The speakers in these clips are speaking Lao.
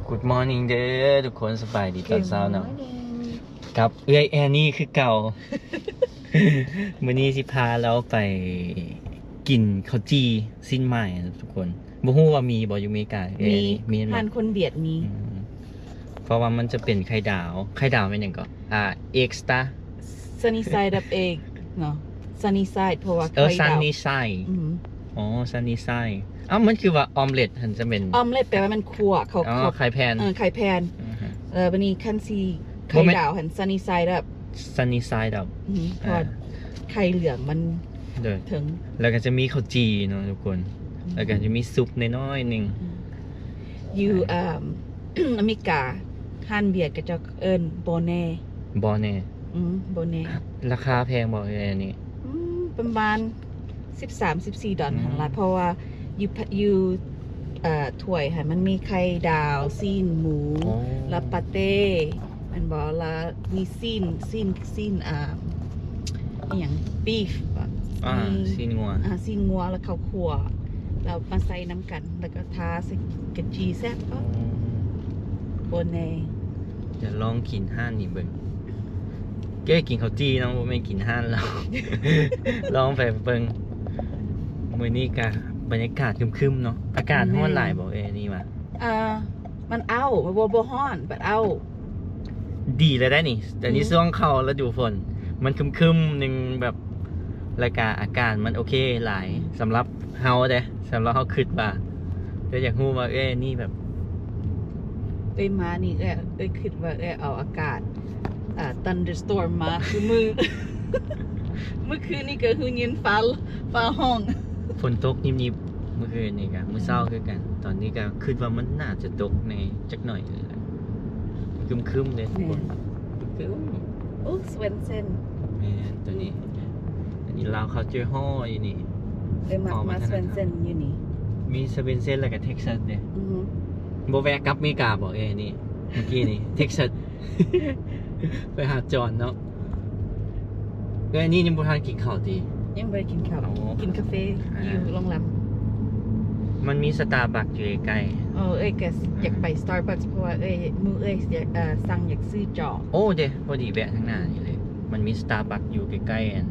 Good morning ເດີທຸກຄົນ ສະບາຍດີຕອນເຊົ້າເນາະ Good morning ກັບເອື້ອຍແອນນີຄືເກົ່າ. ມື້ນີ້ຊິພາລາວໄປກິນເຂົ້າຈີ່ຊີ້ນໄໝ້ທຸກຄົນ. ບໍ່ຮູ້ວ່າມີບໍ່ຢູ່ເມກາ ເອື້ອຍແອນນີ ມີ ມີແມ່ນບໍ່? ຮ້ານຄົນຫວຽດມີ ອືມ ເພາະວ່າມັນຈະເປັນໄຂ່ດາວ. ໄຂ່ດາວແມ່ນຫຍັງເກາະ? ອ່າ Extra Sunny side up egg ເນາະ Sunny side ເພາະວ່າ ເອີ ໄຂ່ດາວ Sunny side ອືມ ອໍ Sunny side. ເອົ້າ ມັນຄືວ່າອອມເລັດຫັ້ນ ຈະແມ່ນ ອອມເລັດແປວ່າມັນຂົ້ວ ເຂົາ ອໍ ເຂົາ ໄຂ່ແຜ່ນ ເອີ ໄຂ່ແຜ່ນ ອືຮຶ ເອີ ບັດນີ້ຄັນຊິ ບໍ່ແມ່ນ ໄຂ່ດາວຫັ້ນ Sunny side up Sunny side up ອືຮຶ ເພາະວ່າ ອ່າ ໄຂ່ເຫຼືອງມັນ ໂດຍ ເຖິງ ແລ້ວກໍຈະມີເຂົ້າຈີ່ເນາະທຸກຄົນ ອືມ ແລ້ວກໍຈະມີຊຸບນ້ອຍໆໜຶ່ງ ອືມ ຢູ່ ອ່າ ອາເມລິກາ ຮ້ານເບຍກໍເຈົ້າເອີ້ນ Bonnet Bonnet ອືມ Bonnet. ລາຄາແພງບໍ່ເອື້ອຍແອນນີ? ອືມ ປະມານສິບສາມ ສິບສີ່ດອນຫັ້ນລະ ອືມ ເພາະວ່າຢູ່ ຢູ່ ເອີ ຖ້ວຍຫັ້ນມັນມີໄຂ່ດາວ ຊີ້ນໝູ ອໍ ລະປາເຕ້ ແມ່ນບໍ່? ລະມີຊີ້ນ ຊີ້ນ ຊີ້ນ ອ່າ ອີ່ຫຍັງ beef ບໍ່? ອ່າ ມີ ຊີ້ນງົວ ອ່າ ຊີ້ນງົວ ລະເຂົ້າຂົ້ວ ລະມາໃສ່ນຳກັນ ລະກະທາໃສ່ກະຈີ່ ແຊບປະ ໂອ້ ໂອເນ ຈະລອງກິນຮ້ານນີ້ເບິ່ງ. ເກກິນເຂົ້າຈີ່ເນາະ ບໍ່ແມ່ນກິນຮ້ານລາວ ລອງໄປເບິ່ງ. ມື້ນີ້ກະບັນຍາກາດຄຶມໆເນາະ ອາກາດຮ້ອນຫຼາຍບໍ່ເອື້ອຍແອນນີວ່າ? ອ່າ ມັນເອົ້າ ບໍ່ ບໍ່ຮ້ອນ ມັນເອົ້າ ດີແລ້ວໄດ໋ນີ້ ແຕ່ນີ້ ອືມ ຊ່ວງເຂົ້າລະດູຝົນ ມັນຄຶມໆໜຶ່ງແບບ ລະກະອາກາດມັນໂອເຄຫຼາຍ ອືມ ສຳລັບເຮົາເດ້ ສຳລັບເຮົາຄິດວ່າ ແຕ່ຢາກຮູ້ວ່າເອື້ອຍແອນນີແບບ ເອື້ອຍມານີ້ ເອື້ອຍ ເອື້ອຍຄິດວ່າເອື້ອຍເອົາອາກາດ ອ່າ thunderstorm ມາ ຄືມື້ ມື້ຄືນນີ້ກໍຄືຍິນຟ້າ ຟ້າຮ້ອງ ຝົນຕົກຍິບໆ ມື້ຄືນນີ້ກະ ມື້ເຊົ້າຄືກັນ ອືມ ຕອນນີ້ກະຄິດວ່າມັນໜ້າຈະຕົກແດ່ ຈັກໜ້ອຍນີ້ແຫຼະ ຄຶມໆເດ້ທຸກຄົນ ແມ່ນ ຄຶມໆ. ໂອ້ Swenson ແມ່ນ ໂຕນີ້ ອັນນີ້ລາວ culture hall ຢູ່ນີ້ ເອີ ມັກ ມັກ Swenson ຢູ່ນີ້ ມີ Swenson ແລ້ວກໍ Texas ເດ້ ອືຮຶ ບໍ່ແວະກັບເມກາບໍ່ເອື້ອຍແອນນີ? ເມື່ອກີ້ນີ້ Texas ໄປຫາຈອນເນາະ. ເອື້ອຍແອນນີຍັງບໍ່ທັນກິນເຂົ້າຕິ? ຍັງບໍ່ໄດ້ກິນເຂົ້າ ໂອ້ ກິນກາເຟ ອ່າ ຢູ່ໂຮງແຮມ ມັນມີ Starbucks ຢູ່ໃກ້ໆ ເອີ ເອື້ອຍກໍ ອ່າ ຢາກໄປ Starbucks ເພາະວ່າເອື້ອຍ ໝູ່ເອື້ອຍ ເອີ ສັ່ງຢາກຊື້ຈອກ ໂອ້ ເດ້ ພໍດີແວະທາງໜ້ານີ້ເລີຍ ມັນມີ Starbucks ຢູ່ໃກ້ໆ ອັນ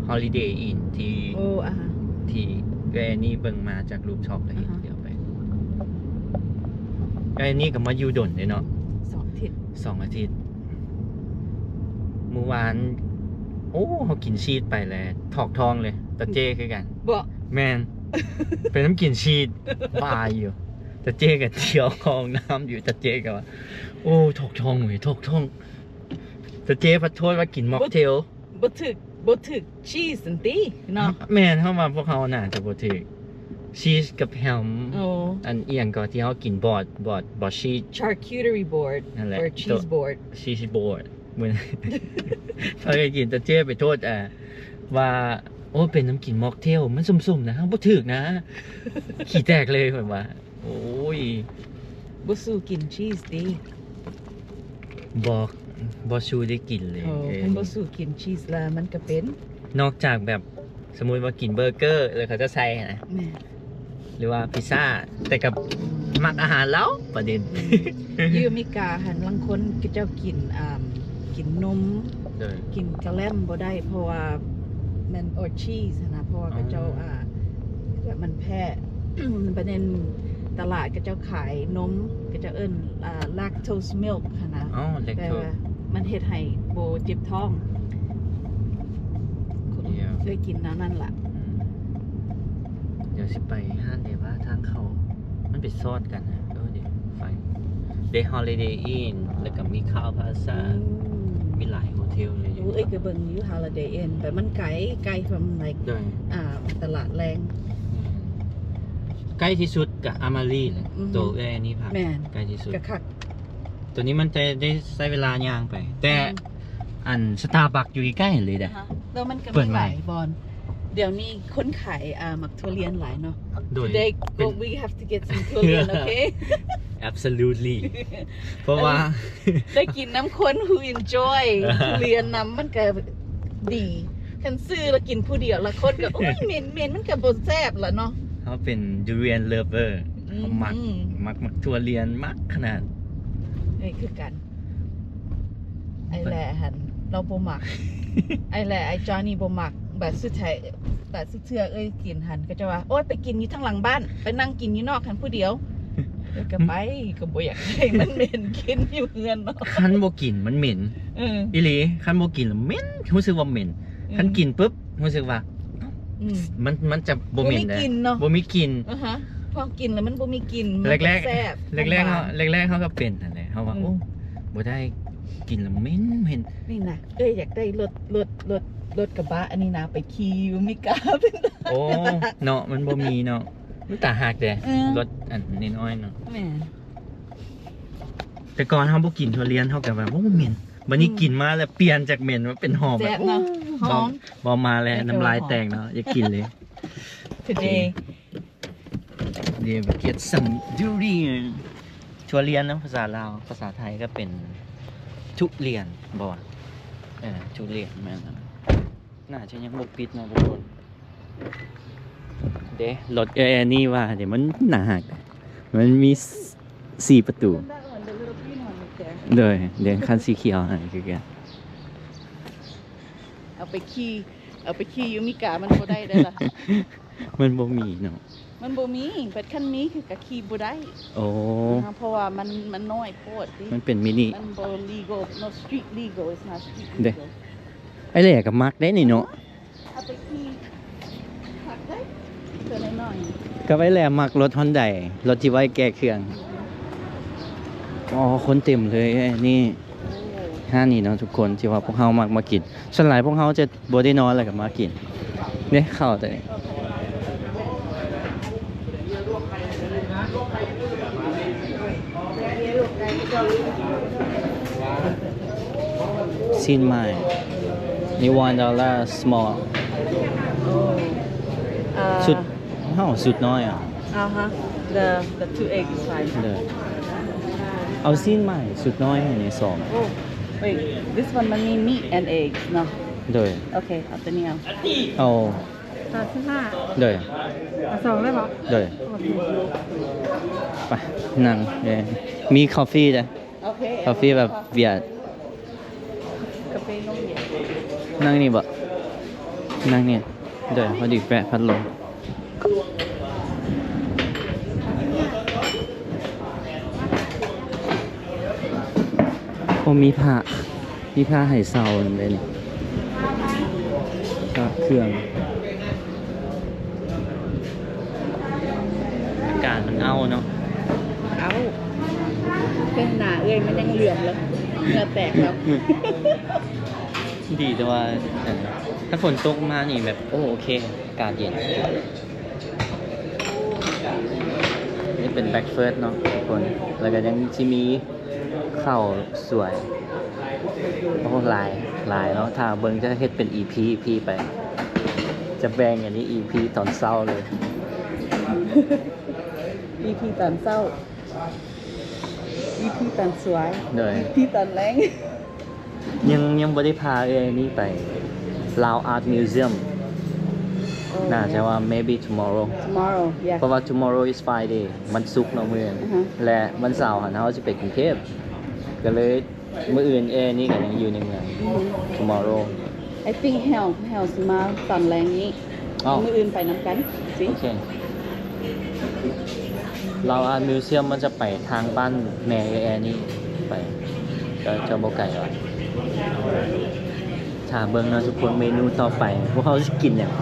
Holiday Inn ທີ່ ໂອ້ ອ່າ ທີ່ເອື້ອຍແອນນີເບິ່ງມາຈາກ rooftop ແລ້ວເຫັນ ອ່າຮະ ດຽວໄປ ເອື້ອຍແອນນີກໍມາຢູ່ດົນເດ້ເນາະ ສອງອາທິດ ສອງອາທິດ. ມື້ວານ ໂອ້ ເຮົາກິນຊີສໄປແລ້ວຖອກທ້ອງເລີຍ ຕາເຈ້ຄືກັນ ບໍ່ ແມ່ນ ເປັນນຳກິນຊີສ ບາຍຢູ່ ຕາເຈ້ກໍທ່ຽວເຂົ້າຫ້ອງນ້ຳຢູ່ ຕາເຈ້ກໍວ່າ ໂອ້ ຖອກທ້ອງເວີຍ ຖອກທ້ອງ ຕາເຈ້ພັດໂທດວ່າກິນ mocktail ບໍ່ຖືກ ບໍ່ຖືກ cheese ຫັ້ນຕິເນາະ ແມ່ນ ເຮົາວ່າພວກເຮົາໜ້າຈະບໍ່ຖືກ cheese ກັບ ham ໂອ້ ອັນອີ່ຫຍັງກໍທີ່ເຮົາກິນ board board board cheese charcuterie board ນັ້ນແຫຼະ or cheese board cheese board ມື້ ພາກັນກິນ ຕາເຈ້ໄປໂທດ ອ່າ ວ່າ ໂອ້ ເປັນນຳກິນ mocktail ມັນສົ້ມໆນະ ເຮົາບໍ່ຖືກນະ ຂີ້ແຕກເລີຍ ຂ້ອຍວ່າ ໂອ້ຍ ບໍ່ສູ້ກິນ cheese ຕິ ບໍ່ ບໍ່ສູ້ໄດ້ກິນເລີຍ ໂອ້ ເອີ ຄັນບໍ່ສູ້ກິນ cheese ລະມັນກະເປັນ ນອກຈາກແບບ ສົມມຸດວ່າກິນເບີເກີ ແລ້ວເຂົາຈະໃສ່ຫັ້ນນະ ແມ່ນ ຫຼືວ່າພິຊຊາ ແຕ່ກໍ ອືມ ມັກອາຫານລາວ ປະເດັນ ອືມ ຢູ່ອາເມລິກາຫັ້ນ ລາງຄົນເຂົາເຈົ້າກິນ ອ່າ ກິນນົມ ໂດຍ ກິນກະແລັມບໍ່ໄດ້ ເພາະວ່າແມ່ນ or cheese ຫັ້ນນະ ເພາະວ່າ ອໍ ເຂົາເຈົ້າ ອ່າ ແບບມັນແພ້ ປະເດັນຕະຫຼາດເຂົາເຈົ້າຂາຍນົມ ເຂົາເຈົ້າເອີ້ນ ອ່າ lactose milk ຫັ້ນນະ ອໍ lactose ແປວ່າມັນເຮັດໃຫ້ບໍ່ເຈັບທ້ອງ ຄົນ ດຽວ ເຄີຍກິນແນວນັ້ນລະ ອືມ ດຽວຊິໄປຮ້ານໃດວະ ທາງເຂົ້າ ມັນໄປຊອດກັນນະ ເອີ ເດ ໄຟ The Holiday Inn ແລ້ວກໍມີ Crowne Plaza ອືມ ມີຫຼາຍໂຮເທວເລີຍ ໂອ້ ເອີຍ ກໍເບິ່ງຢູ່ Holiday Inn ແຕ່ມັນໄກ ໄກ from like ໂດຍ ອ່າ ຕະຫຼາດແລງ ອືມ ໃກ້ທີ່ສຸດກໍ Amalie ແຫຼະ ອືຮຶ ໂຕເອື້ອຍນີ້ພັກ ແມ່ນ ໃກ້ທີ່ສຸດ ກໍຄັກ ຕົວນີ້ມັນຈະໄດ້ໃຊ້ເວລາຍ່າງໄປ ແຕ່ ອືມ ອັນ Starbucks ຢູ່ໃກ້ໆເລີຍເດ້ ອ່າຮະ ແລ້ວມັນກໍມີຫຼາຍບ່ອນ ດຽວນີ້ຄົນຂາຍ ອ່າ ໝາກທຸລຽນຫຼາຍເນາະ ໂດຍ Today ເປັນ we have to get some ທຸລຽນ ໂອເຄ Absolutely ເພາະວ່າ ໄດ້ກິນນຳຄົນ who enjoy ທຸລຽນນຳ ມັນກໍດີ ຄັນຊື້ແລ້ວກິນຜູ້ດຽວ ລະຄົນກໍ ໂອ້ຍ ເໝັນໆ ມັນກໍບໍ່ແຊບລະເນາະ ເຮົາເປັນ durian lover ອື ເຂົາມັກ ອືມ ມັກ ມັກຖົ່ວລຽນ ມັກຂະໜາດ. ເອີຍ ຄືກັນ ອ້າຍແຫຼຫັ້ນລາວບໍ່ມັກ ອ້າຍແຫຼ ອ້າຍຈອນນີ້ບໍ່ມັກ. ບາດສຸດທ້າຍ ບາດສຸດເທື່ອເອີຍກິນຫັ້ນ ເຂົາເຈົ້າວ່າ ໂອ້ຍ ໄປກິນຢູ່ທາງຫຼັງບ້ານ ໄປນັ່ງກິນຢູ່ນອກຫັ້ນຜູ້ດຽວ. ເອີຍ ກໍໄປ ກໍບໍ່ຢາກໃຫ້ມັນເໝັນກິນຢູ່ເຮືອນເນາະ. ຄັນບໍ່ກິນມັນເໝັນ. ເອີ ອີ່ຫຼີ ຄັນບໍ່ກິນລະເໝັນ ຮູ້ສຶກວ່າເໝັນ. ອືມ ຄັນກິນປຶບ ຮູ້ສຶກວ່າ ອືມ ມັນ ມັນຈະບໍ່ເໝັນ ບໍ່ມີກິ່ນເນາະ ບໍ່ມີກິ່ນ. ອາຮະ ພໍກິນແລ້ວມັນບໍ່ມີກິ່ນ ມັນກໍແຊບ. ແລກໆ ແລກໆ ເຮົາ ແລກໆ ເຮົາກໍເປັນຫັ້ນແຫຼະ ເຮົາວ່າ ອືມ ໂອ້ ບໍ່ໄດ້ ກິນແລ້ວເໝັນ ເໝັນ. ນີ້ນະ ເອີຍ ຢາກໄດ້ລົດ ລົດ ລົດ ລົດກະບະອັນນີ້ນະ ໄປຂີ່ຢູ່ອາເມລິກາ. ໂອ້ ເນາະ ມັນບໍ່ມີເນາະ ມັນຕາຮັກເດ້. ເອີ ລົດອັນນ້ອຍໆ ເນາະ. ແມ່ນ ແຕ່ກ່ອນເຮົາບໍ່ກິນຖົ່ວລຽນ ເຮົາກໍວ່າ ໂອ້ ເໝັນ. ບັດນີ້ ອືມ ກິນມາແລ້ວປ່ຽນຈາກເໝັນມາເປັນຫອມ. ແຊບເນາະ ແບບ ຫອມ ເວົ້າມາແລ້ວ ເອີ ນ້ຳລາຍແຕກເນາະ. ຢາກກິນເລີຍ. Today ເດ we get some durian. ຖົ່ວລຽນເນາະ ພາສາລາວ ພາສາໄທກໍເປັນທຸລຽນບໍ່ວະ? ເອີ ທຸລຽນ ແມ່ນ. ໜ້າຈະຍັງບໍ່ປິດເນາະທຸກຄົນ. ເດ້ ລົດເອື້ອຍແອນນີ້ວ່າເດ້ ມັນໜ້າຮັກ ມັນມີ ສ- ສີ່ປະຕູ. ໂດຍ ເດ້ ຄັນສີຂຽວຫັ້ນຄືກັນ. ເອົາໄປຂີ່ ເອົາໄປຂີ່ຢູ່ເມກາມັນບໍ່ໄດ້ເດ້ລະ ມັນບໍ່ມີເນາະ. ມັນບໍ່ມີ ບັດຄັນມີຄືກະຂີ່ບໍ່ໄດ້. ໂອ້ ເພາະວ່າມັນ ມັນນ້ອຍໂພດຕິ ມັນເປັນມິນິ ມັນບໍ່ legal, not street legal, it's not street legal. ເດ້ ອ້າຍແຫຼກໍມັກເດ້ນີ້ເນາະ. ເອົາໄປຂີ່ຄັກໄດ້ ຕົວນ້ອຍໆ. ກໍໄວ້ແຫຼມມັກລົດຮອນໄດ ລົດທີ່ໄວ້ແກ້ເຄື່ອງ. ອໍ ຄົນເຕັມເລີຍນີ້. ໂອ້ ຮ້ານນີ້ເນາະທຸກຄົນ ທີ່ວ່າພວກເຮົາມັກມາກິນ ສ່ວນຫຼາຍພວກເຮົາຈະບໍ່ໄດ້ນອນແລ້ວກໍມາກິນເດ້ ເຂົ້າແຕ່ ຊີ້ນໄມ້ you want a lot small ເອີ ຊຸດ ເຮົາຊຸດນ້ອຍອະ. ອ່າຮະ the the two egg is fine. ເດີ ເອົາຊີ້ນໄມ້ຊຸດນ້ອຍໃຫ້ແດ່ສອງ. Oh wait, this one ມັນມີ meat and eggs ເນາະ. ໂດຍ ໂອເຄ ເອົາຕົວນີ້ເອົາ ເອົາ ສາມສິບຫ້າ. ໂດຍ ເອົາສອງໄດ້ບໍ່? ໂດຍ ໂອເຄ ໄປ ນັ່ງ ເອີ ມີ coffee ເດ້. ໂອເຄ coffee ແບບຫວຽດ ກາເຟນົມຫວຽດ. ນັ່ງນີ້ບໍ່? ນັ່ງນີ້. ໂດຍ ພໍດີແປະພັດລົມ. ໂອ້ ມີພະ ມີພະໃຫ້ເຊົ່ານຳເດ້ນີ້ ພະເຄື່ອງ. ອາກາດມັນເອົ້າເນາະ ເອົ້າ ເບິ່ງໜ້າເອື້ອຍມັນຍັງເຫຼືອມເລີຍ ເຫື່ອແຕກແລ້ວ. ດີແຕ່ວ່າ ເອີ ຖ້າຝົນຕົກມານີ້ແບບ ໂອ້ ໂອເຄ ອາກາດເຢັນ. ນີ້ເປັນ breakfast ເນາະທຸກຄົນ ແລ້ວກໍຍັງຊິມີ ເຂົ້າສວຍ ໂອ້ ຫຼາຍ ຫຼາຍເນາະ. ຖ້າເບິ່ງຈະເຮັດເປັນ ອີພີ ອີພີ ໄປ ຈະແບ່ງອັນນີ້ ອີພີ ຕອນເຊົ້າເລີຍ ອີພີ ຕອນເຊົ້າ ອີພີ ຕອນສວຍ ໂດຍ ອີພີ ຕອນແລງ. ຍັງ ຍັງບໍ່ໄດ້ພາເອື້ອຍນີ້ໄປ Lao Art Museum. ໂອ້ ໜ້າຈະວ່າ maybe tomorrow. Tomorrow, yeah. ເພາະວ່າ tomorrow is Friday ວັນສຸກເນາະມື້ນີ້ ອືຮຶ ແລະ ວັນເສົາຫັ້ນເຮົາຊິໄປກຸງເທບ ກໍເລີຍມື້ອື່ນເອື້ອຍນີ້ກໍຍັງຢູ່ໃນເມືອງ ອືຮຶ tomorrow. I think ແຮວ ແຮວຊິມາຕອນແລງນີ້ ອ້າວ ມື້ອື່ນໄປນຳກັນ ໂອເຄ. Lao Art Museum ມັນຈະໄປທາງບ້ານແມ່ເອື້ອຍແອນນີ້ໄປ ກໍຈະບໍ່ໄກວ່າ. ຖ້າເບິ່ງເນາະທຸກຄົນ ເມນູຕໍ່ໄປ ພວກເຮົາຊິກິນຫຍັງ?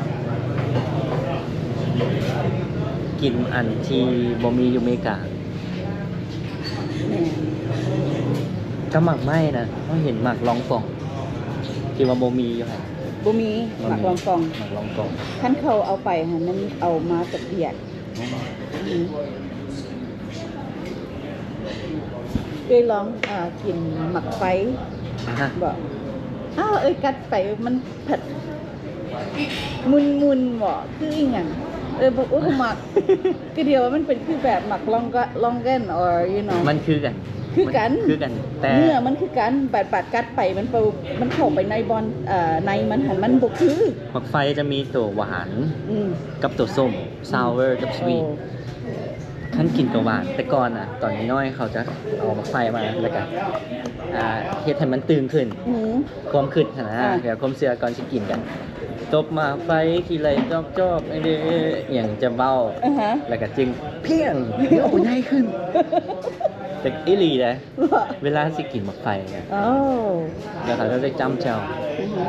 ກິນອັນທີ່ບໍ່ມີຢູ່ເມກາ. ແມ່ນ. ກັບໝາກໄມ້ນະ ເຮົາເຫັນໝາກລອງກອງ ທີ່ວ່າບໍ່ມີຢູ່ຫັ້ນ. ບໍ່ມີ ບໍ່ມີ ໝາກລອງກອງ. ໝາກລອງກອງ. ຄັນເຂົາເອົາໄປຫັ້ນ ມັນເອົາມາຈາກຫວຽດ. ອໍ. ອືມ. ເອື້ອຍລອງ ອ່າ ກິນໝາກໄຟ ອ່າຮະ ບໍ? ອ້າວ ເອື້ອຍກັດໄປ ມັນຜັດມຸນໆ ບໍ? ຄືອີ່ຫຍັງ? ເອີ ບໍ່ ໂອ້ ບໍ່ມັກ. ຄືດຽວມັນເປັນຄືແບບໝາກລອງກະ ລອງແກນ or you know ມັນຄືກັນ ຄືກັນ ຄືກັນ ແຕ່ເນື້ອມັນຄືກັນ ບາດ ບາດກັດໄປ ມັນ ມັນເຂົ້າໄປໃນບ່ອນ ເອີ ໃນມັນຫັ້ນ ມັນບໍ່ຄື. ໝາກໄຟຈະມີໂຕຫວານ ອືມ ກັບໂຕສົ້ມ sour ກັບ sweet. ໂອ້. ຄັນກິນກໍຫວານ ແຕ່ກ່ອນນະ ຕອນນ້ອຍໆ ເຂົາຈະເອົາໝາກໄຟມາ ແລ້ວກະ ອ່າ ເຮັດໃຫ້ມັນຕຶງຂຶ້ນ ອືມ ຄວາມຄິດຫັ້ນນະ ອ່າ ແບບຄວາມເຊື່ອ ກ່ອນຊິກິນກະຕົບໝາກໄຟ ຂີ້ໄຫຼຈອກໆ ເອີ ອີ່ຫຍັງຈະເວົ້າ ອ່າຮະ ແລ້ວກະຈຶ່ງພຽງ ໂອ້ ໃຫຍ່ຂຶ້ນ ແຕ່ອີ່ຫຼີເດ້ ເວລາຊິກິນໝາກໄຟນະ ໂອ້ ແລ້ວເຂົາຈະໄດ້ຈ້ຳແຈ່ວ ອືຮຶ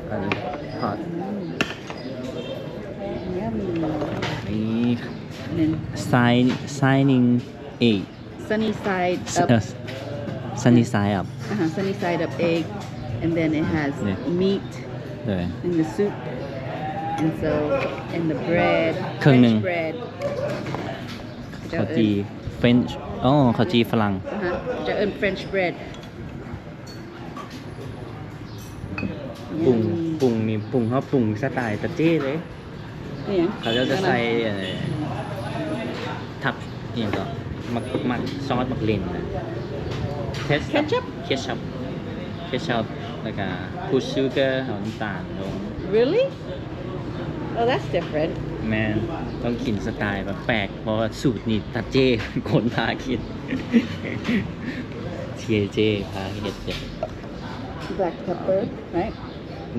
ອັນນີ້ hot ອືມ Yummy ນີ້ Sign- Shining Egg Sunny side up ເອີ Sunny side up uh-huh, sunny side up egg and then it has ນີ້ meat ເອີ in the soup and so and the bread ເຄິ່ງໜຶ່ງ French bread ເຂົາຈີ່ French ອໍ ເຂົາຈີ່ຝຣັ່ງ ອ່າຮະ ຈະເອີ້ນ French bread ປຸງ ປຸງນີ້ ປຸງ ເຮົາປຸງສະໄຕຕາເຈ້ເລີຍ ອີ່ຫຍັງ ເຂົາເຈົ້າຈະໃສ່ ອັນນັ້ນ ອັນ ທັບ ອີ່ຫຍັງເກາະ ໝາກ ໝາກ ຊອສໝາກເລັ່ນນະ Ketchup Ketchup Ketchup Ketchup ແລ້ວກະ put sugar ເອົານ້ຳຕານລົງ Really? Oh, that's different. ແມ່ນ ຕ້ອງກິນສະໄຕແບບແປກ ເພາະວ່າສູດນີ້ຕາເຈ້ເປັນຄົນພາຄິດ ເຈເຈ ພາເຮັດເປັນ Black pepper, right?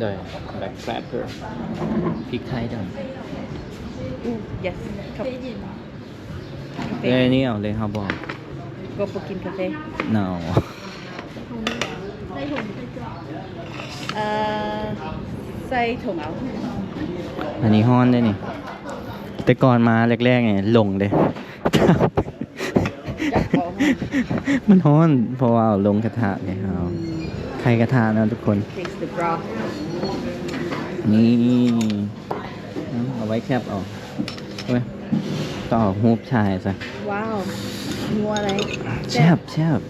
ໂດຍ black pepper ພິກໄທດຳ Ooh, yes. ເອີ ນີ້ເອົາເລີຍ ເຮົາບໍ່ ບໍ່ ບໍ່ກິນກາເຟ No. ເອີ ໃສ່ຖົງເອົາ ອັນນີ້ຮ້ອນເດ້ນີ້ ແຕ່ກ່ອນມາແລກໆນີ້ຫຼົງເດ້ ມັນຮ້ອນ ເພາະວ່າເອົາລົງກະທະເດ້ ເຮົາ ອືມ ໄຂກະທະເນາະທຸກຄົນ Taste the broth ນີ້ ເອົາໄວ້ແຄບເອົາ ເອີຍ ຕ້ອງເອົາຮູບຖ່າຍຊະ ວ້າວ ນົວເລີຍ ແຊບ ແຊບ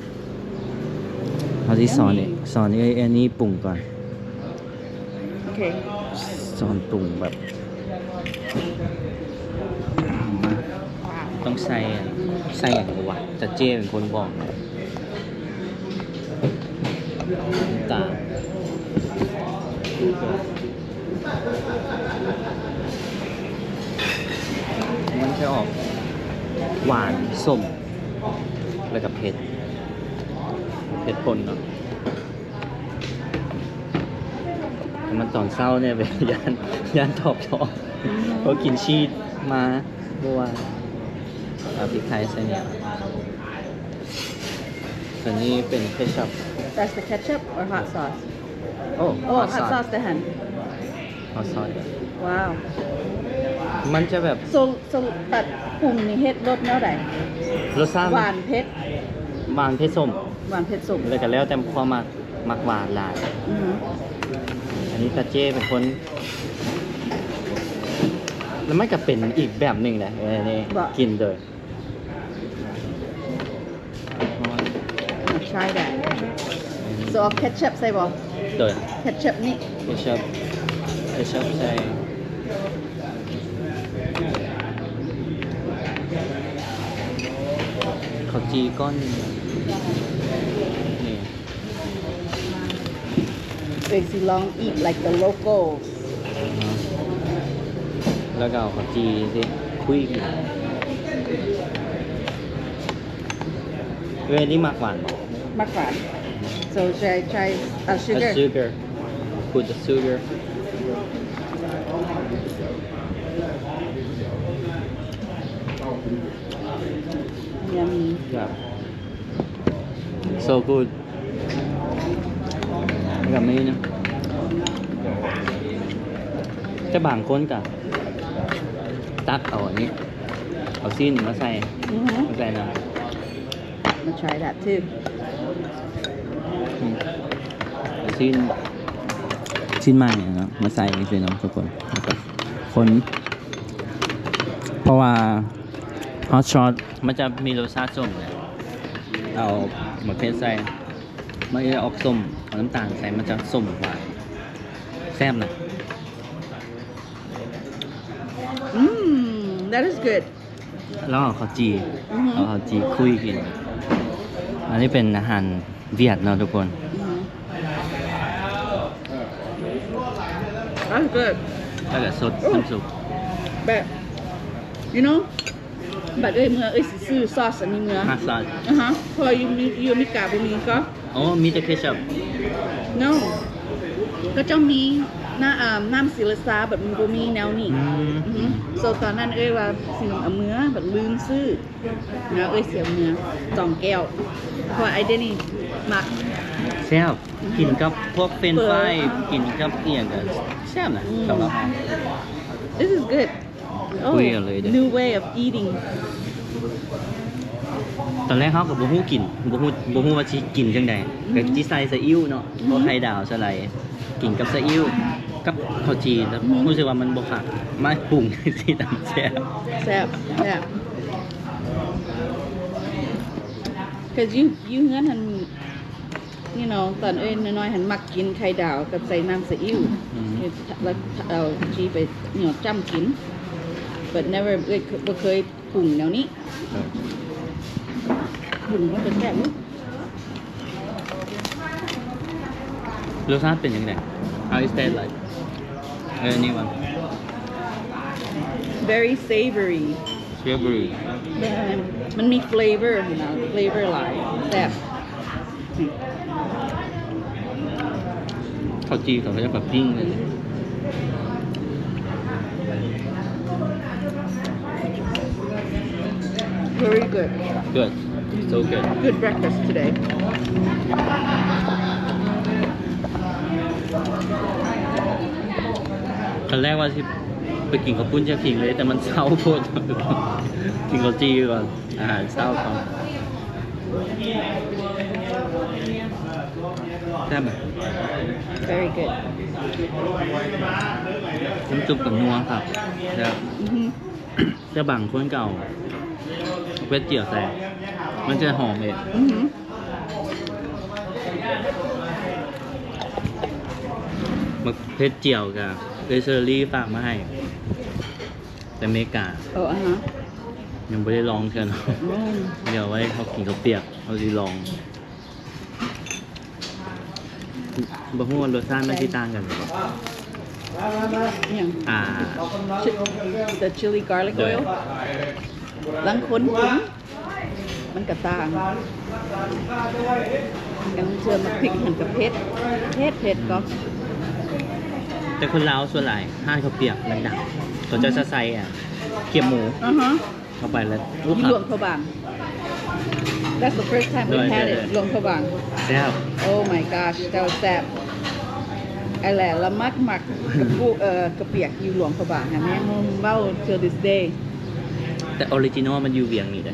ເຮົາຊິສອນ Yummy ນີ້ ສອນເອື້ອຍ ເອື້ອຍນີ້ປຸງກ່ອນ ໂອເຄ ສອນປຸງແບບ ຕ້ອງໃສ່ ໃສ່ຫຍັງບໍ່ວະ ຈາເຈ້ເປັນຄົນບອກ ນ້ຳຕານ ມັນຈະອອກຫວານ ສົ້ມ ແລ້ວກະເຜັດ ເຜັດປົນເນາະ ແຕ່ມັນຕອນເຊົ້ານີ້ ຢ້ານ ຢ້ານຖອກທ້ອງ ອືມ ເພາະກິນຊີສມາ ບໍ່ວ່າ ເອົາພິກໄທໃສ່ນີ້ ສ່ວນນີ້ເປັນເຄຊັບ That's the ketchup or hot sauce? ໂອ້ Oh, hot hot sauce sauce ເດ້ຫັ້ນ hot sauce ວ້າວ ມັນຈະແບບ So so ຕັດປຸງນີ້ເຮັດລົດແນວໃດ? ລົດຊາດ ຫວານເຜັດ ຫວານເຜັດສົ້ມ ຫວານເຜັດສົ້ມ ແລ້ວກະແລ້ວແຕ່ຄວາມມັກ ມັກຫວານຫຼາຍ ອືຮຶ ອັນນີ້ຕາເຈ້ເປັນຄົນ ແລ້ວມັນກະເປັນອີກແບບໜຶ່ງແຫຼະ ເອີ ນີ້ ບໍ່ ກິນເດີ Try that. So ເອົາເຄຊັບໃສ່ບໍ່? ໂດຍ ເຄຊັບນີ້ ເຄຊັບ ເຄຊັບໃສ່ເຂົ້າຈີ່ກ່ອນ ນີ້ ເອີຍ ຊິລອງ eat like the locals ແລ້ວກະເອົາເຂົ້າຈີ່ຊິຄຸຍກິນ ເອີຍ ນີ້ມັກຫວານບໍ່? ມັກຫວານ So should I try a sugar? A sugar. Put the sugar. Yummy. Yeah. So good. ແລ້ວກະມີນະ ແຕ່ບາງຄົນກະຕັກເອົາອັນນີ້ ເອົາຊີ້ນມາໃສ່ ອືຮຶ ມາໃສ່ນຳ I'ma try that too. ອືມ ຊີ້ນ ຊີ້ນໝາກເນາະ ມາໃສ່ຈັ່ງຊີ້ເນາະທຸກຄົນ ແລ້ວກະຄົນ ເພາະວ່າ hot sauce ມັນຈະມີລົດຊາດສົ້ມເດ ເອົາໝາກເຜັດໃສ່ ມັນຈະອອກສົ້ມ ເອົານ້ຳຕານໃສ່ ມັນຈະສົ້ມຫວານ ແຊບນະ ອືມ That is good. ແລ້ວເອົາເຂົ້າຈີ່ ອືຮຶ ເອົາເຂົ້າຈີ່ຄຸຍກິນ ອັນນີ້ເປັນອາຫານຫວຽດເນາະທຸກຄົນ ອືຮຶ That's good. ແລ້ວກໍສົດ ໂອ້ ນ້ຳຊຸບ ແບບ you know ບັດເອີຍເມືອ ເອີຍຊິຊື້ຊອສອັນນີ້ເມືອ ຮອດຊອສ ອາຮະ ເພາະວ່າຢູ່ມີ ຢູ່ອາເມລິກາບໍ່ມີກໍ ອໍ ມີແຕ່ເຄຊັບ no ເຂົາເຈົ້າມີນ້ຳ ອາ ນ້ຳສີລາຊາ ບັດມັນບໍ່ມີແນວນີ້ ອືມ ອືຮຶ so ຕອນນັ້ນເອີຍວ່າຊິເອົາເມືອ ບັດລືມຊື້ ແລ້ວເອີຍຊິເອົາເມືອສອງແກ້ວ ເພາະວ່າໄອເດນີ້ມັກ ແຊບ ກິນກັບພວກເຟຣນຟາຍ ເຝີ ກິນກັບອີ່ຫຍັງກໍແຊບນະ ອືມ ສຳລັບເຮົາ This is good. Oh, really? New way of eating. ຕອນແລກເຮົາກໍບໍ່ຮູ້ກິນ ບໍ່ຮູ້ ບໍ່ຮູ້ວ່າຊິກິນຈັ່ງໃດ ອືມ ກໍຊິໃສ່ຊາອິ້ວເນາະ ອືມ ເອົາໄຂ່ດາວສະໄລ ກິນກັບຊາອິ້ວ ກັບເຂົ້າຈີ່ ອືມ ຮູ້ສຶກວ່າມັນບໍ່ຄັກ ມາປຸງຊິຕຳແຊບ ແຊບ ແຊບ cause you you ເຮືອນຫັ້ນ you know ຕອນເອີຍນ້ອຍໆຫັ້ນມັກກິນໄຂ່ດາວກັບໃສ່ນ້ຳຊາອິ້ວ ອືມ ແລ້ວເອົາຈີ່ໄປຫຍອດຈ້ຳກິນ but never ເອີຍບໍ່ເຄີຍປຸງແນວນີ້ ປຸງມັນກໍແຊບຢູ່ ລົດຊາດເປັນຈັ່ງໃດ? How is that like? ເອີ ນີ້ວ່າ Very savory. Savory. ແມ່ນ ມັນມີ flavor ຫັ້ນນະ flavor ຫຼາຍ ແຊບ ເຂົ້າຈີ່ເຂົາກໍຈະແບບປີ້ງເລີຍ Very good. Good. So good. Good breakfast today. ຕອນແລກວ່າຊິໄປກິນເຂົ້າປຸ້ນຈາຄິງເລີຍ ແຕ່ມັນເຊົ້າໂພດ ກິນເຂົ້າຈີ່ກ່ອນ ອາຫານເຊົ້າກ່ອນ ແຊບ Very good. ນ້ຳຊຸບກໍນົວຄັກ ແຊບ ອືຮຶ ແຕ່ບາງຄົນກໍເອົາເຜັດຈຽວໃສ່ ມັນຈະຫອມເອງ ອືຮຶ ບັກເຜັດຈຽວກະເອື້ອຍເຊີຣີຝາກມາໃຫ້ ແຕ່ເມກາ ໂອ້ ອາຮະ ຍັງບໍ່ໄດ້ລອງເທື່ອເນາະ ອືມ ດຽວໄວ້ເຮົາກິນເຂົ້າປຽກ ເຮົາຊິລອງ ບໍ່ຮູ້ວ່າລົດຊາດມັນຊິຕ່າງກັນບໍ່ ອີ່ຫຍັງ ອ່າ the chili garlic oil ລາງຄົນກິນ ມັນກະຕ່າງ ລາງເທື່ອໝາກພິກຫັ້ນກະເຜັດ ເຜັດ ເຜັດກໍ ແຕ່ຄົນລາວສ່ວນຫຼາຍ ຮ້ານເຂົ້າປຽກດັງໆ ເຂົາເຈົ້າຈະໃສ່ ອືມ ກຽບໝູ ອາຮະ ເຂົ້າໄປແລ້ວ ຢູ່ຫຼວງພະບາງ That's the first time we had it ຫຼວງພະບາງ ແຊບ Oh my gosh that was ແຊບ ໄອ້ແຫຼະລະມັກມັກ ເອີ ກະປຽກຢູ່ຫຼວງພະບາງຫັ້ນ ຍັງເວົ້າ till this day ແຕ່ original ມັນຢູ່ວຽງນີ້ເດ້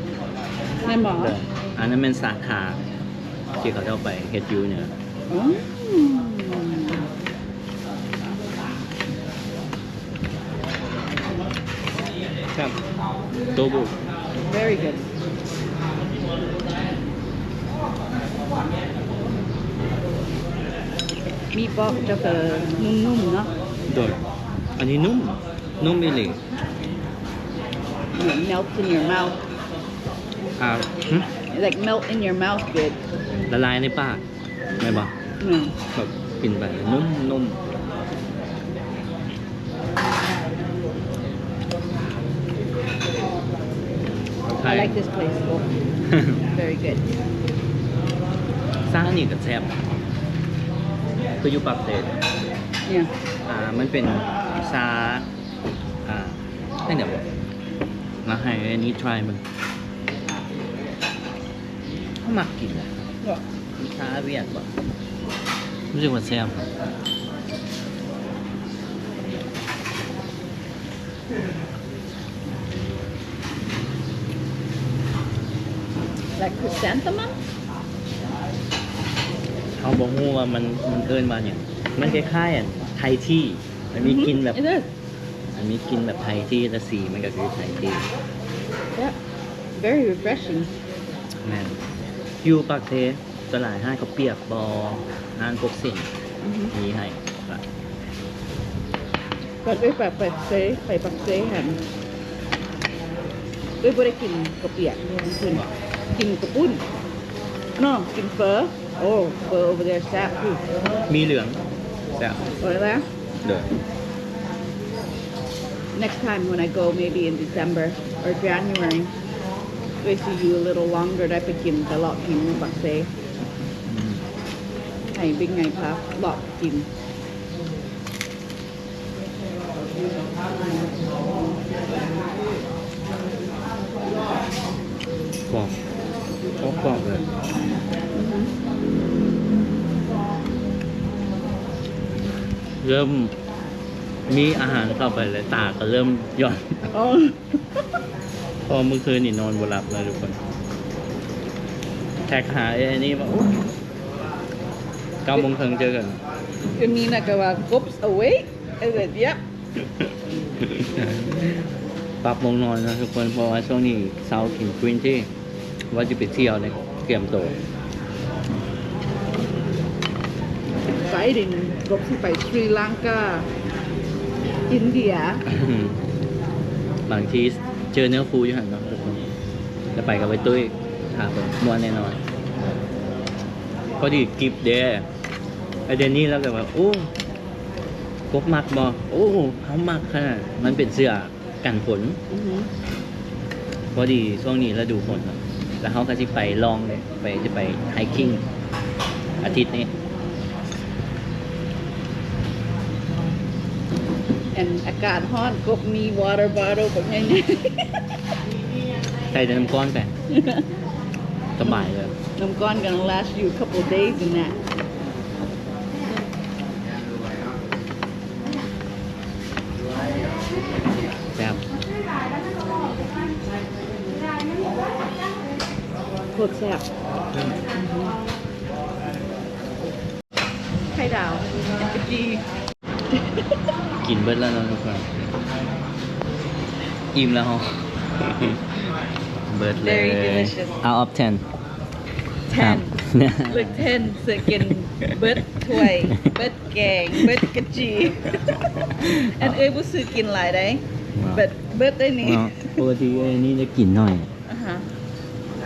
ແມ່ນບໍ່? ເອີ ອັນນັ້ນແມ່ນສາຂາທີ່ເຂົາເຈົ້າໄປເຮັດຢູ່ເໜືອ ອືມ ແຊບ so good very good ມີປອກເຈົ້າກໍນຸ້ມໆເນາະ ໂດຍ ອັນນີ້ນຸ້ມ ນຸ້ມອີ່ຫຼີ It melts in your mouth ອ່າ ຫຶ like melt in your mouth good ລະລາຍໃນປາກ ແມ່ນບໍ່? ແມ່ນ ແບບກິນໄປນຸ້ມໆ I like this place. Oh, very good. ຊານີ້ກໍແຊບ ຄືຢູ່ປາກເຊ ເອີ ອ່າ ມັນເປັນຊາ ອ່າ ຈັ່ງໃດວະ ມາໃຫ້ອັນນີ້ try ເບິ່ງ ເຮົາມັກກິນແຫຼະ ຊາຫວຽດບໍ ຮູ້ສຶກວ່າແຊບ like chrysanthemum ເຮົາບໍ່ຮູ້ວ່າມັນ ມັນເອີ້ນວ່າຫຍັງ ມັນຄ້າຍໆ ອັນ Thai tea ມັນມີ ອືຮຶ ກິ່ນແບບ It is. ອັນນີ້ກິນແບບໄທທີ່ ແລະ ສີມັນກໍຄືໄທທີ່ Yeah, very refreshing. ແມ່ນ ຢູ່ປາກເຊສ່ວນຫຼາຍຮ້ານເຂົ້າປຽກບໍ ຮ້ານພວກເສັ້ນ ອືຮຶ ມີໃຫ້ ກໍເອື້ອຍໄປປາກເຊ ໄປປາກເຊຫັ້ນ ເອື້ອຍບໍ່ໄດ້ກິນເຂົ້າປຽກ ກິນເຂົ້າປຸ້ນ No, ກິນເຝີ. Oh, pho over there ແຊບ ໝີ່ເຫຼືອງແຊບ ເອີ ແລ້ວ ເດີ ເອີ Next time when I go, maybe in December or January, ໄດ້ຊິຢູ່ a little longer ໄດ້ໄປກິນ ໄປເລາະກິນຢູ່ປາກເຊ. ໃຫ້ບິກໃຫຍ່ພາເລາະກິນ. ກອບ ກອບ ກອບເລີຍ. ເລີ່ມມີອາຫານເຂົ້າໄປແລ້ວ ຕາກໍເລີ່ມຢ່ອນ. ອໍ ເພາະມື້ຄືນນີ້ນອນບໍ່ຫຼັບນະທຸກຄົນ. ແທັກຫາເອື້ອຍອັນນີ້ວ່າ ໂອ້ ເກົ້າໂມງເຄິ່ງເຈີກັນ. ອັນນີ້ນະກໍວ່າ Gob's awake. ເອີ yep. ປັບໂມງນອນນະທຸກຄົນ ເພາະວ່າຊ່ວງນີ້ເຊົ້າກິນ green tea ວ່າຈະໄປທ່ຽວໃນ ກຽມໂຕ. Exciting. ກົບຊິໄປສຣີລັງກາ ອິນເດຍ. ບາງທີເຈີເນື້ອຄູ່ຢູ່ຫັ້ນເນາະທຸກຄົນ. ຈະໄປກັບໄອ້ຕຸ້ຍ ຖ້າເບິ່ງ ມ່ວນແນ່ນອນ. ພໍດີກິບເດ້ ໄອ້ແດນນີ້ລາວກໍວ່າ ໂອ້ ກົບມັກບໍ່? ໂອ້ ເຮົາມັກຂະໜາດ ມັນເປັນເສື້ອ ກັນຝົນ. ອືຮຶ. ພໍດີຊ່ວງນີ້ລະດູຝົນເນາະ ແລ້ວເຮົາກໍຊິໄປລ່ອງເດ້ ໄປ ຈະໄປ hiking ອາທິດນີ້. ອັນອາກາດຮ້ອນ ກົບມີ water bottle ບັກໃຫຍ່ໆ. ໃສ່ແຕ່ນ້ຳກ້ອນໄປ ສະບາຍເລີຍ. ນ້ຳກ້ອນ gonna last you a couple days in that. ແຊບ ໂຄດແຊບ. ໄຂ່ດາວ ກິນເບິດແລ້ວເນາະທຸກຄົນ. ອີ່ມແລ້ວເຮົາ ເບິດເລີຍ. Very delicious. Out of ten. Ten. ເລີກ ten ເສືອກິນເບິດຖ້ວຍ ເບິດແກງ ເບິດກະຈີ. ອັນເອື້ອຍບໍ່ຊື້ກິນຫຼາຍໃດ໋ ເບິດ ເບິດໄດ້ນີ້. ປົກກະຕິເອື້ອຍນີ້ຈະກິນໜ້ອຍ. ອ່າຮະ.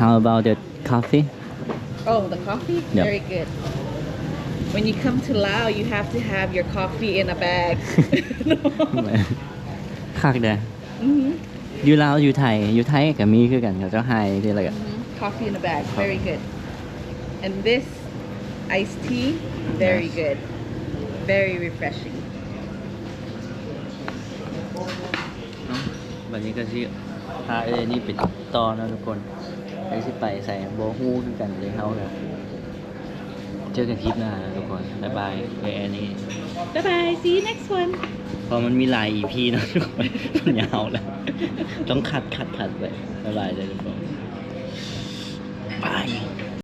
How about the coffee? Oh, the coffee? Yep. Very good. When you come to Laos, you have to have your coffee in a bag. ຄັກເດ້. ອືຮຶ. ຢູ່ລາວ ຢູ່ໄທ ຢູ່ໄທກໍມີຄືກັນ ເຂົາເຈົ້າໃຫ້ທີ່ລະ ອືຮຶ. Coffee in a bag. Very good. And this iced tea, very good. Very refreshing. ເນາະ ບັດນີ້ກໍຊິພາເອື້ອຍນີ້ໄປຕໍ່ເນາະທຸກຄົນ. ຈັກຊິໄປໃສບໍ່ຮູ້ຄືກັນເດ້ເຮົາ. ເຈີກັນຄລິບໜ້າເນາະທຸກຄົນ. ບາຍບາຍ ເອື້ອຍແອນນີ້. ບາຍບາຍ see you next one. ເພາະມັນມີຫຼາຍອີພີເນາະທຸກຄົນ ມັນຍາວແລ້ວ ຕ້ອງຄັດໆໆໄປ. ບາຍບາຍເດີທຸກຄົນ.